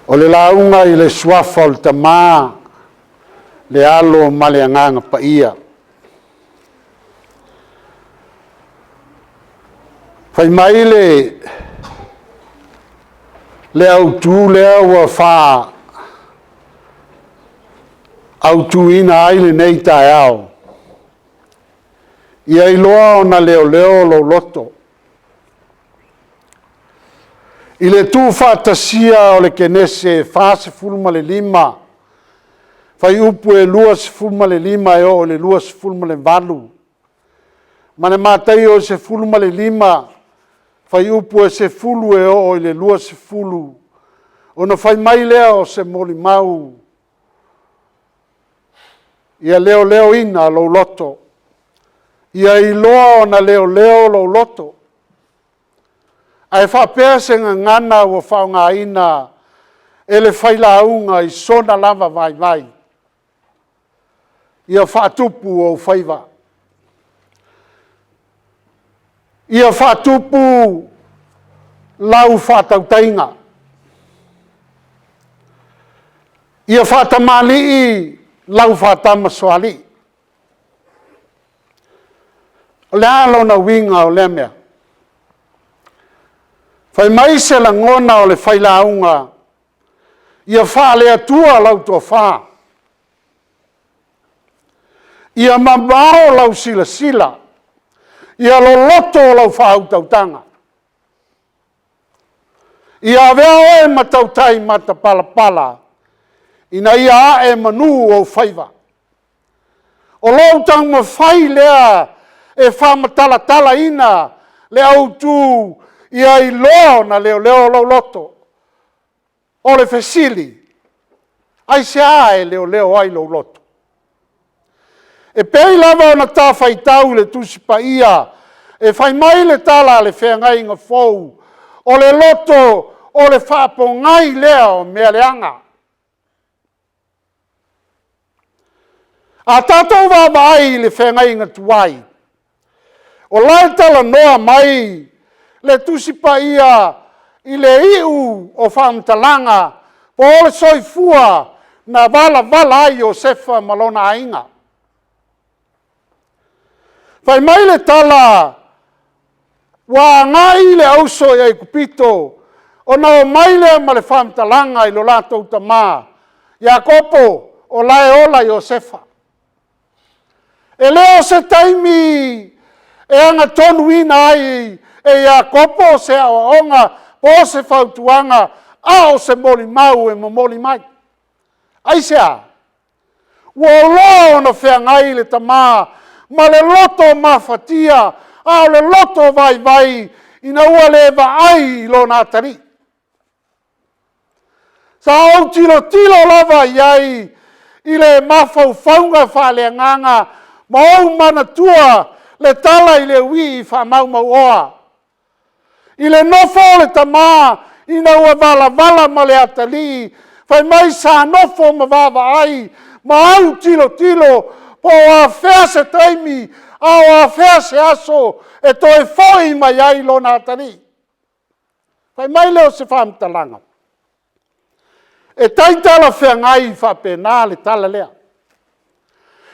O le lauga i le suafa o le Tama, le Alo ma le Agaga Paia. Fai mai le autu lea ua faa-autuina ai lenei taeao, ia iloa ona leoleo lou loto i le tuufaatasia o le Kenese 45, fuaiupu e 25 e oo i le 28, ma le Mataio 15, fuaiupu e 10 e oo i le 20, ona fai mai lea o se molimau, ia leoleoina lou loto, ia iloa ona leoleo lou loto. Ae faapea se gagana ua faaaogaina e le failauga i sona lava vaivai, ia faatupu ou faiva. Ia faatupu lau faatautaiga. Ia faatamalii lau faatamasoalii. O le a lona uiga o lea mea? Fai mai se lagona o le failauga, ia faale-Atua lau tofa, ia mamao lau silasila, ia loloto lau faautautaga. Ia avea oe ma tautai matapalapala ina ia ae manu ou faiva. O lou taumafai lea e faamatalatalaina le autu ia iloa ona leoleo lou loto. O le fesili, aisea e leoleo ai lou loto? E pei lava ona ta faitau i le Tusi Paia e fai mai le tala a le Feagaiga Fou, o le loto o le faapogai lea o mea leaga. A tatou vaavaai i le feagaiga tuai, o la e talanoa mai le Tusi Paia i le iu o faamatalaga po o le soifua na valavala ai Iosefa ma lona aiga. Fai mai le tala, ua agai le auso i Aikupito ona omai lea ma le faamatalaga i lo latou tama, Iakopo, o la e ola Iosefa. E le o se taimi e agatonuina ai e Iakopo se aoaoga po o se fautuaga, a o se molimau e momoli mai. Aisea? Ua loa ona feagai le tama ma le loto mafatia, a o le loto vaivai ina ua le vaai i lona atalii. Sa ou tilotilo lava i ai i le mafaufauga faale-agaga ma ou manatua le tala i le uii faamaumauoa. I le nofo a le tama ina ua valavala ma le atalii, fai mai sa nofo ma vaavaai ma autilotilo po o afea se taimi a o afea se aso e toe foi mai ai lona atalii. Fai mai lea o se faamatalaga, e tai talafeagai faapena le tala lea.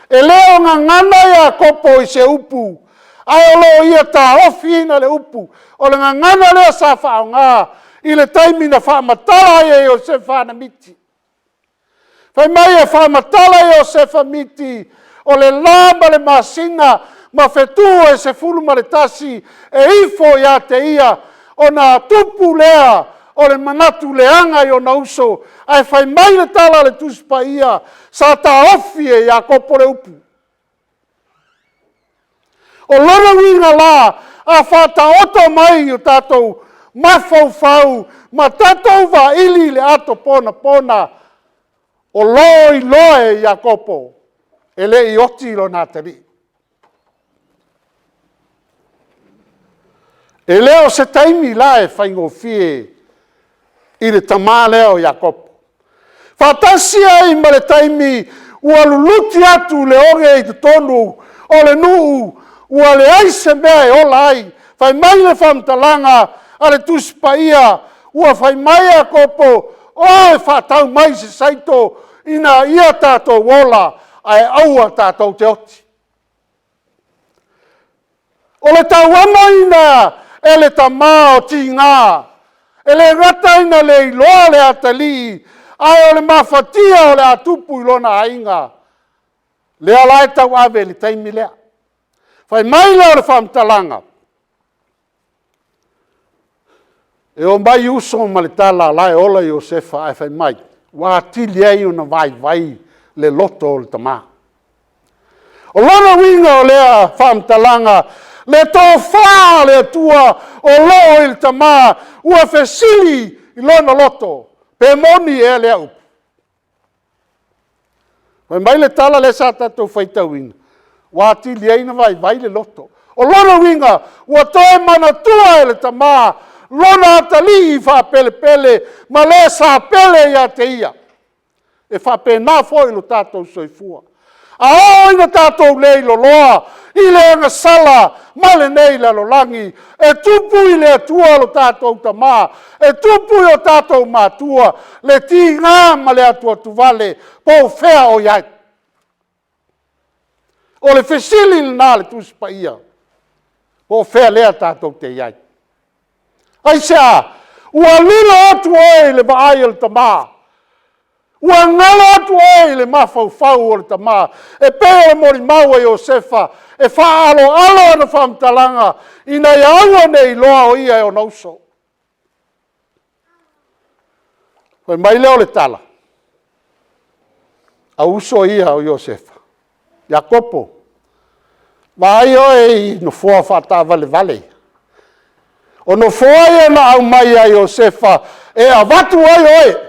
E le o gagana Iakopo i se upu, ae o lo o ia taofiina le upu. O le gagana lea sa faaaoga i le taimi na faamatala ai e Iosefa ana miti. Fai mai e faamatala e Iosefa miti, o le la ma le masina ma fetu e 11 e ifo ia te ia, ona tupu lea o le manatu leaga i ona uso. Ae fai mai le tala a le Tusi Paia, sa taofi e Iakopo le upu. O lona uiga la, a faataoto mai o tatou mafaufau ma tatou vaili i le ato ponapona, o lo o iloa e Iakopo e le i oti lona atalii. E le o se taimi la e faigofie i le tama lea o Iakopo, faatasi ai ma le taimi ua luluti atu le oge i totonu o le nuu ua leai se mea e ola ai. Fai mai le faamatalaga a le Tusi Paia, ua fai mai Iakopo, O e faatau mai se saito ina ia tatou ola ae aua tatou te oti. O le tauamoina e le tama o tiga, e le gata ina le iloa le atalii, ae o le mafatia o le a tupu i lona aiga, lea la e tauave i le taimi lea. Fai mai lea o le faamatalaga, e omai uso ma le tala o la e ola Iosefa, ae fai mai ua atili ai ona vaivai le loto o le tama. O lona uiga o lea faamatalaga, le tofa a le Atua o lo o i le tama, ua fesili i lona loto, pe moni ea lea upu? Fai mai le tala lea sa tatou faitauina, ua atili ai ona vaivai le loto. O lona uiga, ua toe manatua e le tama lona atalii faapelepele ma le sa pele ia te ia. E faapena foi lo tatou soifua. A oo ina tatou leiloloa i le agasala ma lenei lalolagi, e tupu i le Atua lo tatou Tama, e tupu i o tatou matua le tiga ma le atuatuvale, po o fea o i ai. O le fesili lena a le Tusi Paia, po o fea lea tatou te i ai? Aisea? Ua lilo atu oe i le vaai a le tama, ua galo atu oe i le mafaufau o le tama, e pei o le molimau a Iosefa e faaaloalo ana faamatalaga ina ia aua ne i iloa o ia e ona uso. Fai mai lea o le tala a uso ia o Iosefa, Iakopo, vaai oe i nofoa faataavalevale. O nofoa ia na aumai ia Iosefa e avatu ai oe.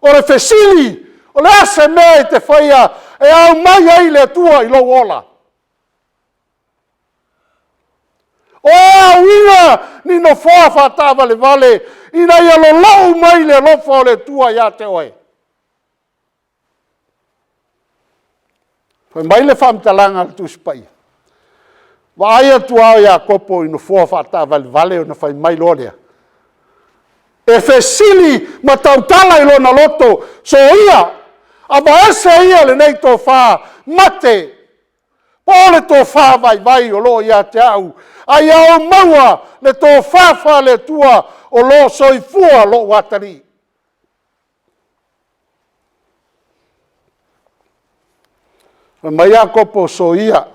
O le fesili, o le a se mea e te faia e aumai ai le Atua i lou ola? O a uiga ni nofoa faataavalevale ina ia lolou mai le alofa o le Atua ia te oe? Fai mai le faamatalaga a le Tusi Paia, vaai atu lava o Iakopo i nofoa faataavalevale ona fai mai loa lea, e fesili ma tautala i lona loto, soia, aveese ia lenei tofa mate, po o le tofa vaivai o lo o ia te au, a ia ou maua le tofa faale-Atua o lo o soifua lou atalii. Fai mai Iakopo, soia,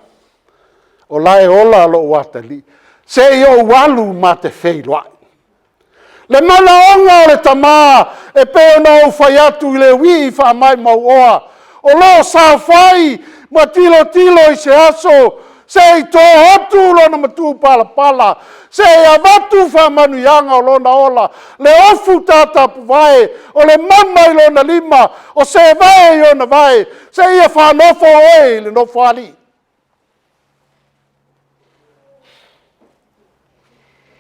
o la e ola lou atalii, se i ou alu ma te feiloai. Le manaoga o le tama e pei ona ou fai atu i le wī faamaumauoa, o lo o saofai ma tilotilo i se aso se i to atu lona matupalapala se i avatu faamanuiaga o lona ola, le ofu tatapuvae o le mama i lona lima, o se vae i ona vae, seia faanofo oe i le nofoalii.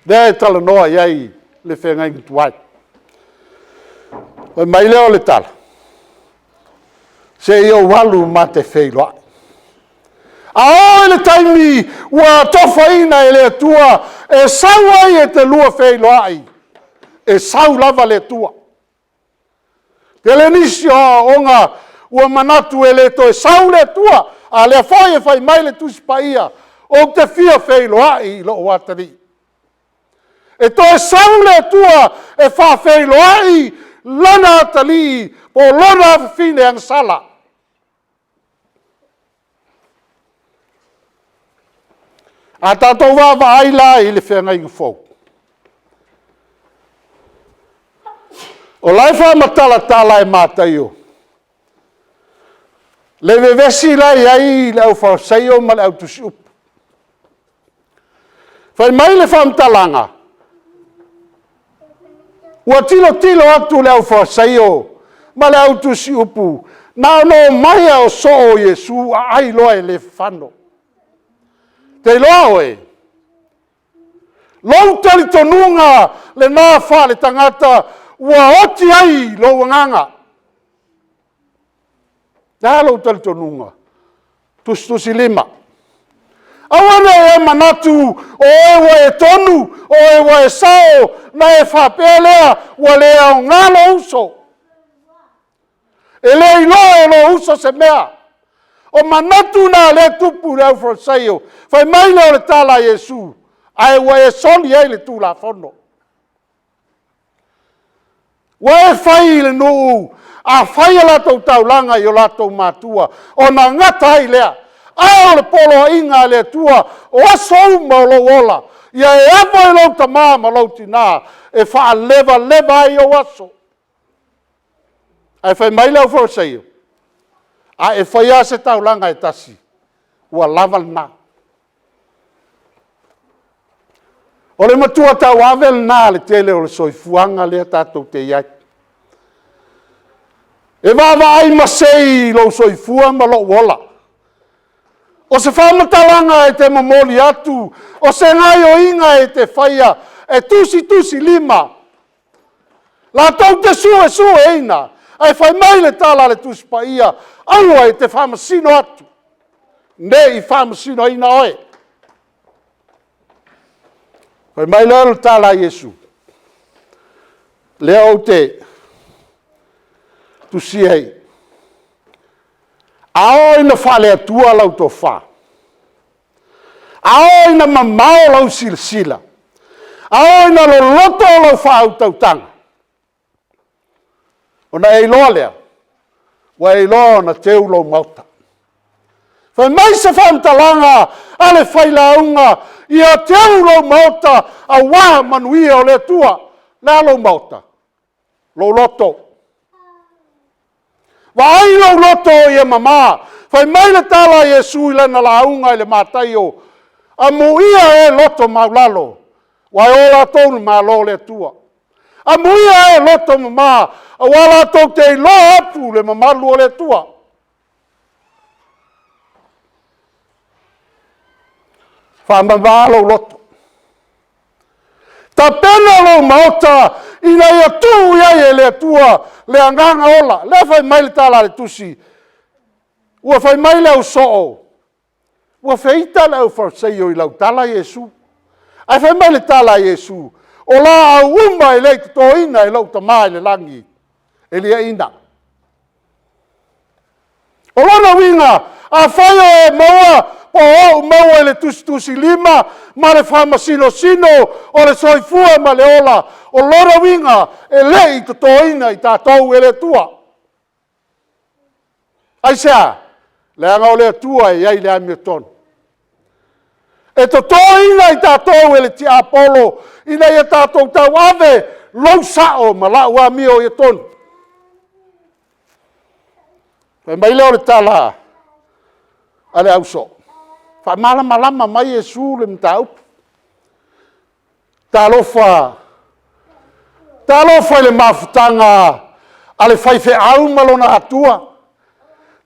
Lea e talanoa i ai le feagaiga tuai. Fai mai lea o le tala, se i ou alu ma te feiloai. A oo i le taimi ua atofaina e le Atua e sau ai e te lua feiloai, e sau lava le Atua. E tele nisi o aoaoga ua manatu e le toe sau le Atua, a o lea foi e fai mai le Tusi Paia, ou te fia feiloai i lou atalii. E toe sau le Atua e faafeiloai Lona atalii po o Lona afafine agasala. A tatou vaavaai la i le feagaiga fou, o la e faamatalatala e Mataio le vevesi la e i ai le aufalesaio ma le autusiupu. Fai mai le faamatalaga, ua tilotilo atu le aufalesaio ma le autusiupu, na ona omai lava o soo Iesu aai loa e le fafano. Ou te iloa oe, lou talitonuga lena faale-tagata ua oti ai lou agaga. O le a lou talitonuga? Tusitusilima. Aua ne i e manatu o oe ua e tonu, o oe ua e sao, ona e faapea lea, ua le aoga lou uso. E le iloa e lou uso se mea. O manatu na o lea e tupu i le aufalesaio. Fai mai lea o le tala a Iesu, ae ua e soli ai le tulafono. Ua e fai i le nuu, a fai a latou taulaga i o latou matua, ona gata ai lea. A o le poloaiga a le Atua, o aso uma o lou ola, ia e ava i lou tama ma lou tina, e faalevaleva ai ou aso. Ae fai mai le aufalesaio, a e faia lava se taulaga e tasi, ua lava lena. O le matua tauave lena o le tele o le soifuaga lea tatou te i ai. E vaavaai masei lou soifua ma lou ola. O se faamatalaga e te momoli atu, o se gaoioiga e te faia e tusitusilima, latou te suesueina, ae fai mai le tala a le Tusi Paia, aua e te faamasino atu, ne i faamasinoina oe. Fai mai lea o le tala a Iesu, lea ou te tusia ai, a oo ina faale-Atua lau tofa, a oo ina mamao lau silasila, a oo ina loloto lau faautautaga, ona e iloa lea, ua e iloa ona teu lou maota. Fai mai se faamatalaga a le Failauga, ia teu lou maota aua manuia o le Atua. O le a lou maota? Lou loto. Vaai lou loto ia mama. Fai mai le tala a Iesu i lana lauga i le Mataio, amuia e loto maualalo, aua e o latou le Malo o le Atua. Amuia e loto mama, aua latou te iloa atu le mamalu o le Atua. Faamama lou loto, tapena lou maota ina ia tuu i ai e le Atua le agaga ola. O lea e fai mai le tala a le Tusi, ua fai mai le au soo, ua feita le aufalesaio i lau tala Iesu. Ae fai mai le tala a Iesu, o laau uma e le i totoina e lou Tama i le lagi, e liaina. O lona uiga, afai o e maua po o ou maua i le tusitusilima ma le faamasinosino o le soifua ma le ola, o lona uiga e le i totoina i tatou e le Atua. Aisea? Leaga o le Atua e i ai le amiotonu. E totoina i tatou e le tiapolo ina ia tatou tauave lou sao ma lau amio ia tonu. Fai mai lea o le tala a le ausoo, faamalamalama mai Iesu le mataupu. Talofa, talofa i le mafutaga a le faifeau ma lona Atua.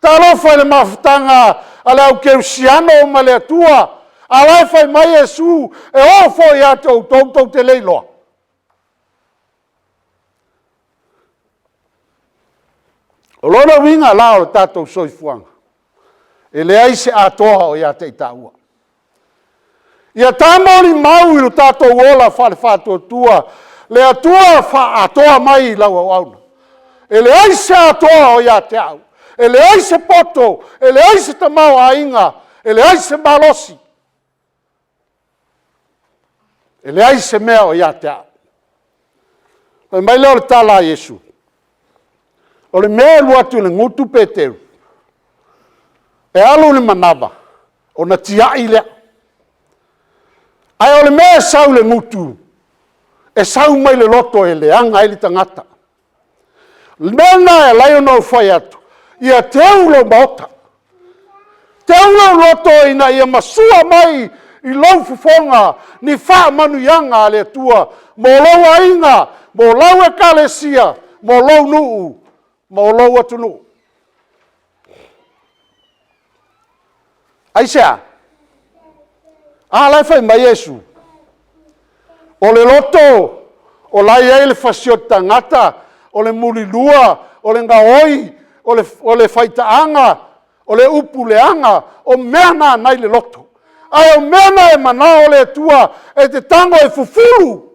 Talofa i le mafutaga a le aukerisiano ma le Atua, a o la e fai mai Iesu, e oo foi ia te outou tou te le iloa. O lona uiga la o le tatou soifuaga, e leai se atoa o ia te i taua. Ia ta molimau i lo tatou ola faale-faatuatua le Atua faaatoa mai i lau auauna. E leai se atoa o ia te au, e leai se poto, e leai se tamaoaiga, e leai se malosi, e leai se mea o ia te au. Fai mai lea o le tala a Iesu, o le mea e alu atu i le gutu Peteru, e alu i le manava, ona tiai lea. Ae o le mea e sau i le gutu, e sau mai le loto e leaga ai le tagata. O le mea lena e ala ai ona ou fai atu, ia teu lou maota, teu lou loto ina ia masua mai i lou fofoga ni faamanuiaga a le Atua mo lou aiga, mo lau ekalesia, mo lou nuu, mo lou atunuu. Aisea? A la e fai mai Iesu, o le loto o la e i ai le fasioti tagata, o le mulilua, o le gaoi, o le faitaaga, o le upu leaga, o mea na e i le loto. Ae o mea na e manao le Atua e te tago e fufulu,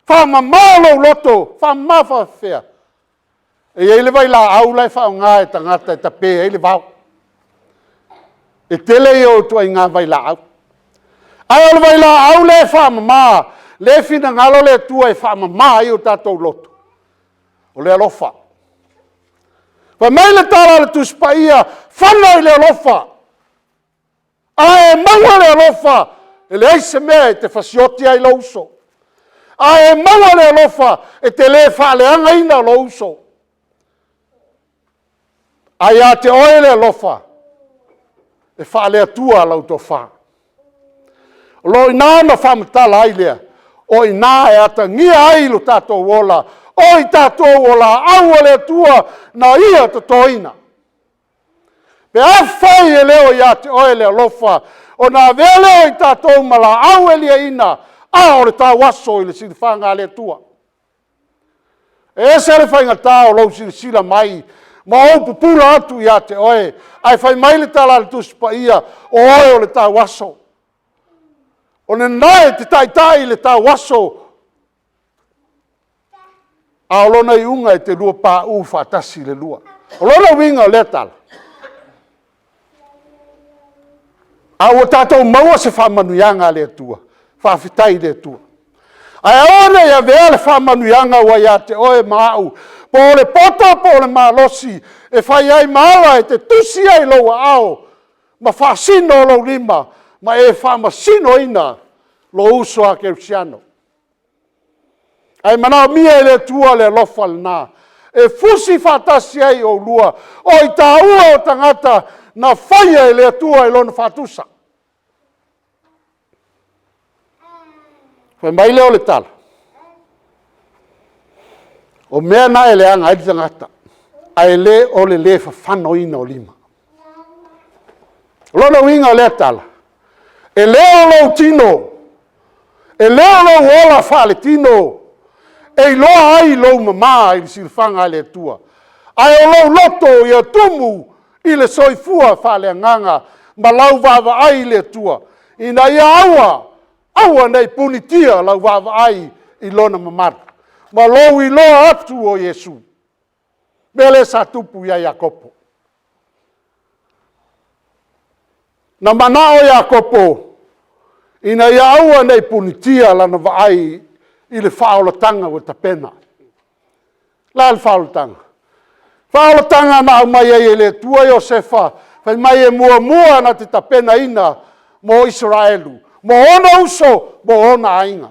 faamama lou loto, faamama faafefea? E i ai le vailaau la e faaaoga e tagata e tape ai le vao. E tele ia o ituaiga vailaau. Ae o le vailaau lea e faamama, lea e finagalo le Atua e faamama ai o tatou loto, o le alofa. Fai mai le tala a le Tusi Paia, fana i le alofa, a e maua le alofa, e leai se mea e te fasioti ai lou uso. A e maua le alofa, e te le faaleagaina lou uso. A ia te oe le alofa, e faale-Atua lau tofa. O lo o i ina ona faamatala ai lea, o i ina e atagia ai lo tatou ola, o i tatou o laau a le Atua na Ia totoina. Pe afai e le o ia te oe le alofa, ona avea lea o i tatou ma laau e liaina, a o le tauaso i le silafaga a le Atua. E ese le faigata o lou silasila mai ma ou pupula atu ia te oe, ae fai mai le tala a le Tusi Paia, o oe o le tauaso. O lena e te taitai le tauaso, a o lona iuga e te lua pauu faatasi le lua. O lona uiga o lea tala, a ua tatou maua se faamanuiaga a le Atua, faafetai i le Atua. Ae aua ne i avea le faamanuiaga ua ia te oe ma au, po o le poto po o le malosi e fai ai ma ala e te tusi ai i lou aao ma faasino lou lima ma e faamasinoina lou uso a kerisiano. Ae manaomia e le Atua le alofa lena e fusi faatasi ai oulua, o i taua o tagata na faia e le Atua i lona faatusa. Fai mai lea o le tala, o mea na e leaga ai le tagata, ae le o le le fafanoina o lima. O lona uiga o lea tala, e le o lou tino, e le o lou ola faaletino e iloa ai lou mama i le silafaga a le Atua, ae o lou loto ia tumu i le soifua faaleagaga ma lau vaavaai i le Atua, ina ia aua, aua ne i punitia lau vaavaai i Lona mamalu ma lou iloa atu o Iesu. O le mea lea sa tupu ia Iakopo. Na manao Iakopo ina ia aua ne i punitia lana vaai i le faaolataga ua tapena. O le a le faaolataga? Faaolataga na aumai ai e le Atua Iosefa fai mai e muamua ona te tapenaina mo Isaraelu, mo ona uso ma ona aiga.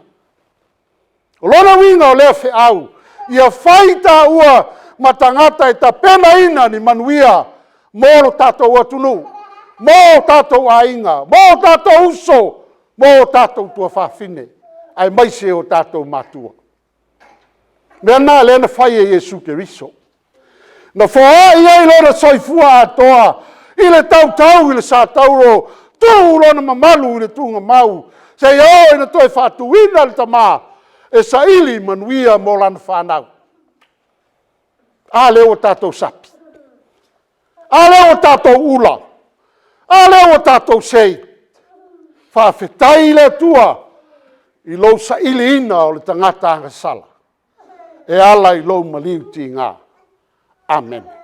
O lona uiga o lea feau, ia fai taua ma tagata e tapenaina ni manuia mo lo tatou atunuu, mo o tatou aiga, mo o tatou uso, mo o tatou tuafafine, aemaise o tatou matua. O le mea lena o lea na fai e Iesu Keriso, na foai ai lona soifua atoa i le tautau i le sa tauro, tuu lona mamalu i le tuugamau seia oo ina toe faatuina le tama e saili manuia mo lana fanau. A lea ua tatou sapi, a lea ua tatou ula, a lea ua tatou sei. Faafetai i le Atua i lou sailiina o le tagata agasala e ala i lou maliu tiga. Amene.